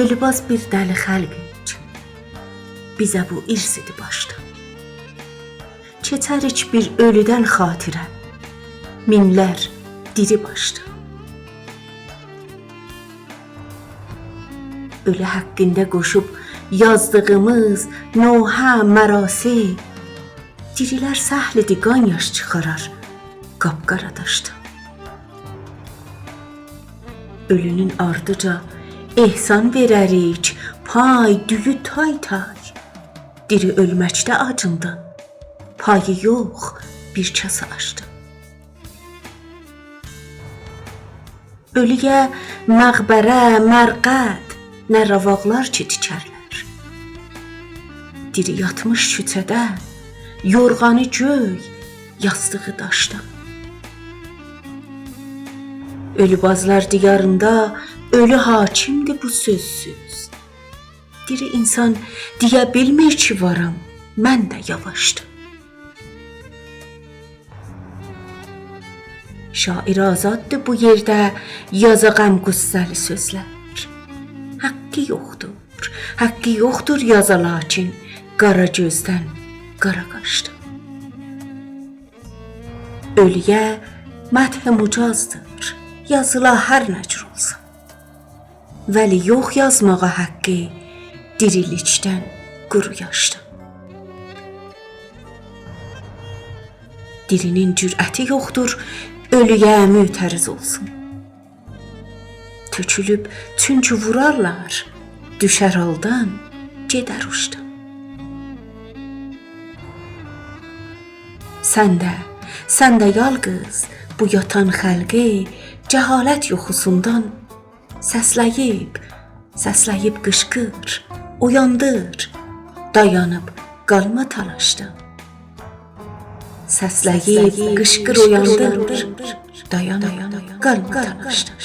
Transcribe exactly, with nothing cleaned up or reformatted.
اؤلوباز بیر دلی خلقیک، بیزه بو ارث ایدی باشدان. کئچریک بیر اؤلودن خاطره، مینلر دیری باشدان. اؤلو حاقیندا قوشوب یازدیغیمیز نوحه، مراسم، دیریلر سهل ایدی قان یاش چیخارار قاپقارا داشدان. اؤلونون آردیجا احسان وئرریک، پای، دویو تای تای. دیری اؤلمکده آجیندان پایی یوخ بیر کاسه آشدان. اؤلویه مقبره، مرقد، نه رواقلار کی تیکرلر. دیری یاتمیش کوچه‌ده، یورغانی گؤی، یاستیغی داشدان. اؤلوبازلار دیاریندا اؤلو حاکمدیر بو سؤزسوز. دیری انسان دئیه بیلمیر کی وارام، من ده یاواشدان. شاعر آزاددیر بو یئرده یازا غم غصه‌لی سؤزلر. حاققی یوخدور، حاققی یوخدور یازا، لاکین قارا گؤزدن قارا قاشدان. اؤلویه مدح مجازدیر یازیلا هر نه جور اولسا، ولی یوخ یازماغا حاققی دیریلیکدن قورو یاشدان. دیرینین جرأتی یوخدور اؤلویه معترض اولسون. تؤکولوب چونکی وورارلار، دوشر آلدان، گئدر اوچدان. سن ده، سن ده یالقیز بو یاتان خلقی جهالت یوخوسوندان سسله‌ییب، سسله‌ییب قیشقیر، اویاندیر، دایانیب قالما تالاشدان. سسله‌ییب قیشقیر، اویاندیر، دایانیب قالما تالاشدان.